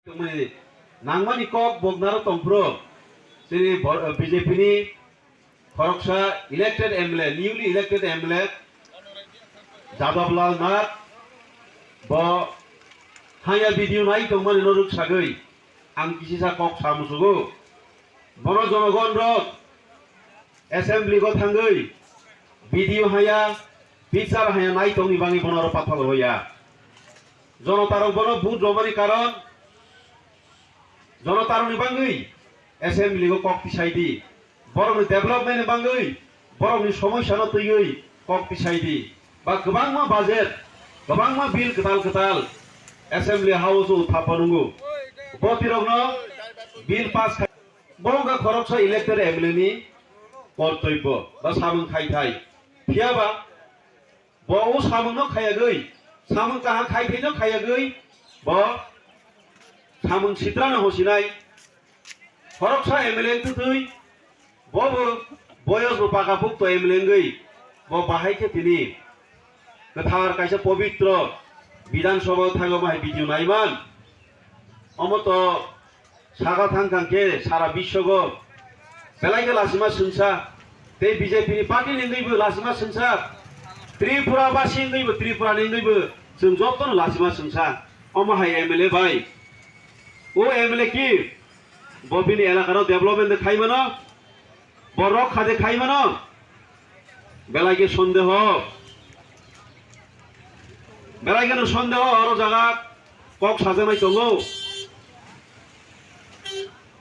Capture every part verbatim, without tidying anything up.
Tongmani nangmani kok bo naro tongphuru. Chini bor-, B J P ni khoroksa elected M L A, newly elected M L A Jadab Lal Nath bo haya video nai tongmani no rwk sagwi ang kisisa kok sa musugo. Bono jonogon rok assembly go thangwi video haya, bichar haya nai tongni bangwi bono oro pathor hoya. Jonotarok bono vote romani karon jonotarokni bangwi assembly go kok tisai di. Borokni development ni bangwi, borokni somosya no twiwi kok tisai di. Ba kwbangma budget, kwbangma bill kwtal kwtal assembly house o thapa nungo. Bo tirokno bill pass khai, bo wngkha khoroksa elected M L A ni kortoibbo ba samung khai thai. Phiya ba bo o samung no khayagwi, samung kaham khai thai no khayagwi, bo samung sitra no hosinai. Khoroksa M L A wngtwi twi, bo bo boyos bo pakapukto M L A wngwi, bo bahai khe tini kwthar kaisa pobitro Bidhan Sabha o thangwi omo hai video naiman. Omo to saka thang thang khe sara biswogo belai khe lasima swngsa, tei B J P ni party ni wngwibo lasima swngsa, Tripura basi wngwibo, Tripura ni wngwibo chwng jotono lasima swngsa. Omo hai M L A bai, o M L A ki bo bini elakano development de khai mano, bo rok khade khai mano, belai khe sondeho, belai kheno sondeho oro jaga kok sajaknai tongo.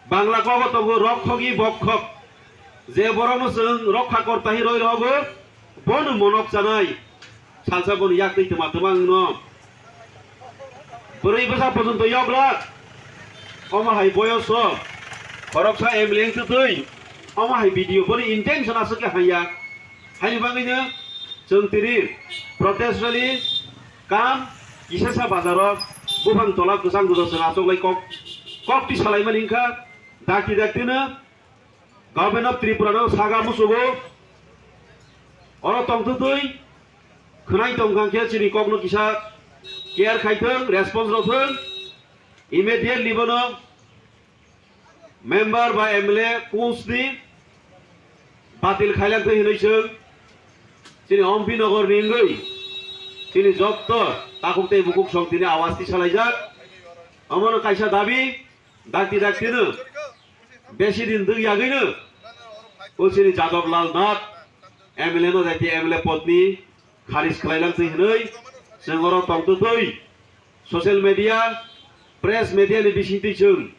Bangla kogo tongo rokhogi bokhok, je borokno chwng rokha korta hi roi rogo, bono monok chanai. Salsa bono yak twi twma twma wngno. Bwrwi bwsa pojonto yok rak. Omo hai boyoso khoroksa M L A wngtwi twi omo hai video boni intention aswk khe haiya. Haini bagwino chwng tini protest rally kam Kisesa bazaro buphang tola kwchang gudo chwng achoklai kok, kok tisalaimani wngkha. Dakti daktino Government of Tripura no saga musugo. Oro tongtwtwi khwnai tongkha khe chini kokno kisa care khai thung, response rw thung. Immediately bono member ba M L A post ni batil khailang thwi hinwi chwng chini Ompi Nogor ni wngwi chini jotto takhuk tei bukhuk song tini awas tisalaijak. Omono kaisa dabi. Dakti daktino besi din dwk yagwino o chini Jadab Lal Nath M L A no daiti M L A podni kharij khlailang twi hinwi chwng oro tongtwtwi social media, press media ni bisingtwi chwng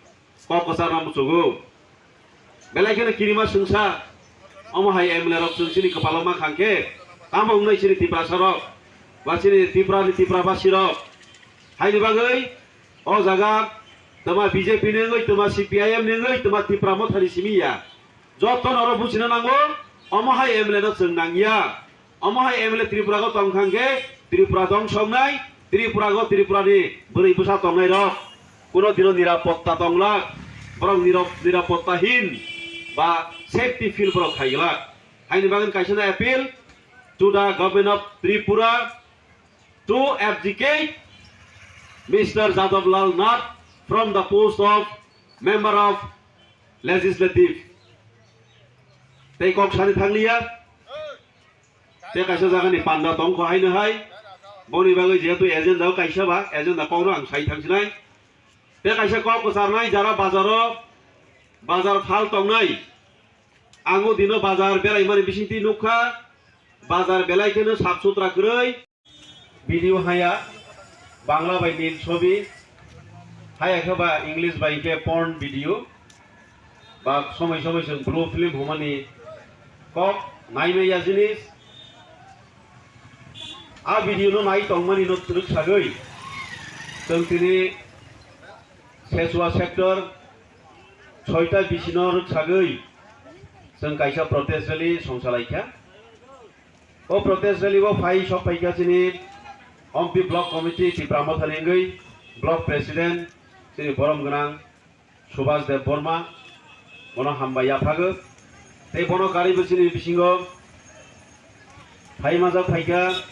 kok kwcharna muchugo. Belai kheno kirima swngsa omo hai M L A rok chwng chini kwpalo mankha khe tamo wngnai chini Tiprasa rok ba chini Tripura ni Tripura basi rok. Haini bagwi o jaga twma B J P ni wngwi, twma C P I M ni wngwi, twma Tipra Motha ni simi ya. Joto no oro buchina nango, omo hai M L A no chwng nangya. Omo hai M L A Tripura go tong kha khe Tripura dong songnai, Tripura go Tripura ni bwrwi bwsa tongnai rok. Kuno dino nirapotta tongla, borok nirap-, nirapotta hin ba safety feel borok khaiglak. Haini bagwi kaisa na appeal to the government of Tripura to abdicate Mister Jadab Lal Nath from the post of Member of Legislative. Tei kok sani thangliya. Tei kaisa jagani panda tongkho haino hai. Boni bagwi jehetu agenda o kaisa ba, agenda kokno ang sai thangsinai. Tei kaisa kok kwcharnai jara bazaro, bazar phal tongnai. Ang o dino bazar beraimani bisingtwi nukha, bazar belai kheno sap sutra kwrwi. Video haya Bangla bai nil sobi, haya khe ba English bai khe porn video, ba somoi somoi chwng blue film humani kok naimaya jinis. A video no nai tongmani no twrwk sagwi chwng tini Sechua sector soita bisino rwk sagwi chwng kaisa protest rally songchalaikha. O protest rally o phai sok phaikha chini Ompi Block Committee Tipra Mothani wngwi Block President chini borom gwnang Subhas Dev Borma, bono hambai yaphago. Tei bono karwi bo chini bisingo phai majak phaikha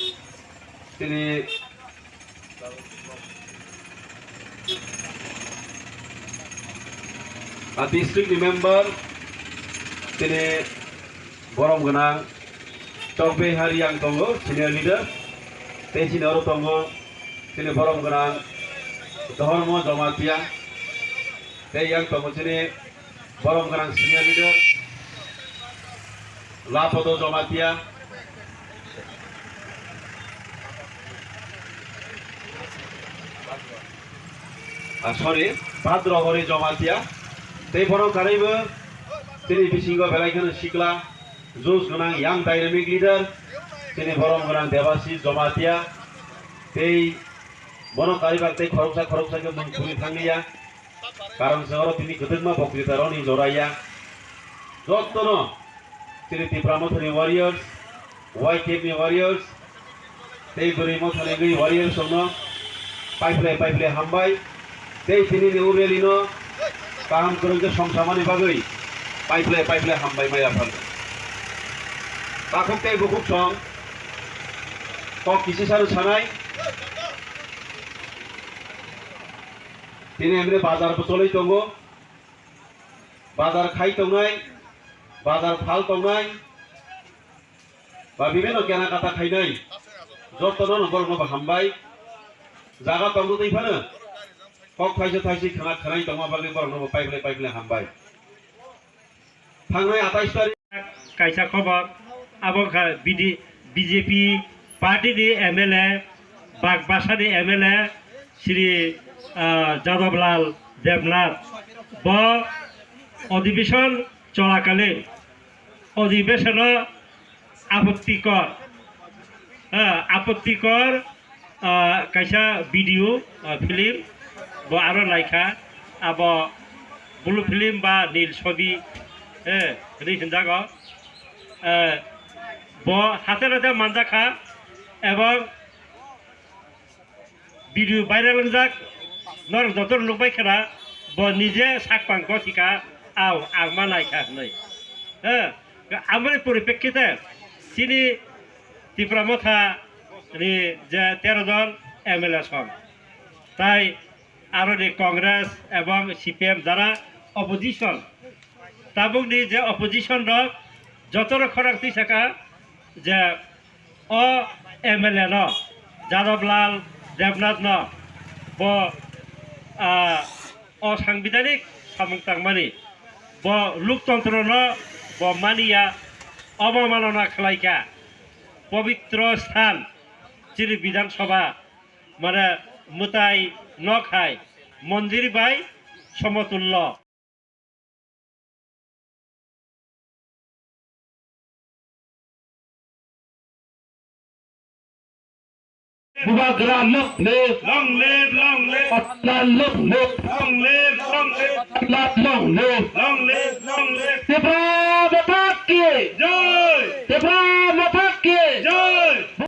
chini A district ni member, tini borom gwnang Chokbehar yang tongo, senior leader. Tei chini oro tongo chini borom gwnang Dhormo Jamatia. Tei yang tongo chini borom gwnang senior leader Lapodo Jamatia. Ah, sorry, Bhadra Hori Jamatia. Tei bono karaibo chini bisingo belai kheno sikla, josh gwnang young dynamic leader, chini borom gwnang Debasi Jamatia. Tei bono karibak tei khoroksa khoroksa khe mung khurwi thanglia. Karon se oro tini kwthwkma boktwita roni joraya. Jottono chini Tipra Mothani warriors, Y K F ni warriors, tei bwrwi mothani gwi warriors rokno paiple paiple hambai. Tei tini ni o rally no kaham kwrwng khe songsamani bagwi paiple paiple hambai maya phalno. Takhuk tei bukhuk song kok kisi sano sanai. Tini emre bazar bo choloi tongo. Bazar khai tongnai, bazar phal tongnai, ba bibino kenakata khainai, jotono no borokno bo hambai. Jaga tongdo twi phano kok thaisa thaisi khna khnai tongma bagwi borokno bo paible paible hambai. Thangnai atais tarik. Kaisa khobor, abo wngkha B D, B J P party ni M L A, Bagbasa ni M L A, Shri, ah, Jadab Lal Debnath. Bo odhibeshon cholakalin, odhibeshono apottikor, ah, apottikor, ah, kaisa video, ah, film bo aro naikha, abo blue film ba nil sobi, eh, hinwi hinjago. Eh, bo hathai hathai manjakha, ebong video viral wngjak, norok joto nukbai khna, bo nije sak pang gothika, au, ang ma naikha hinwi. Eh, amoni poripekkite chini Tipra Motha ni je tero jon M L A song, tai aroni Congress ebong C P M jara opposition, tabukni je opposition rok jotono khorang twi saka je o M L A no, Jadab Lal Debnath no bo, ah, o sangbidanik samung tangmani, bo luktontro no bo maniya, obomanona khlaikha. Pobitro sthan chini Bidhan Sabha, mane mwtai nok hai mondir bai somotullo. Bubagra long live. Long live, long live. Patla long live. Long live, long live. Patla long live. Long live, long live. Tipra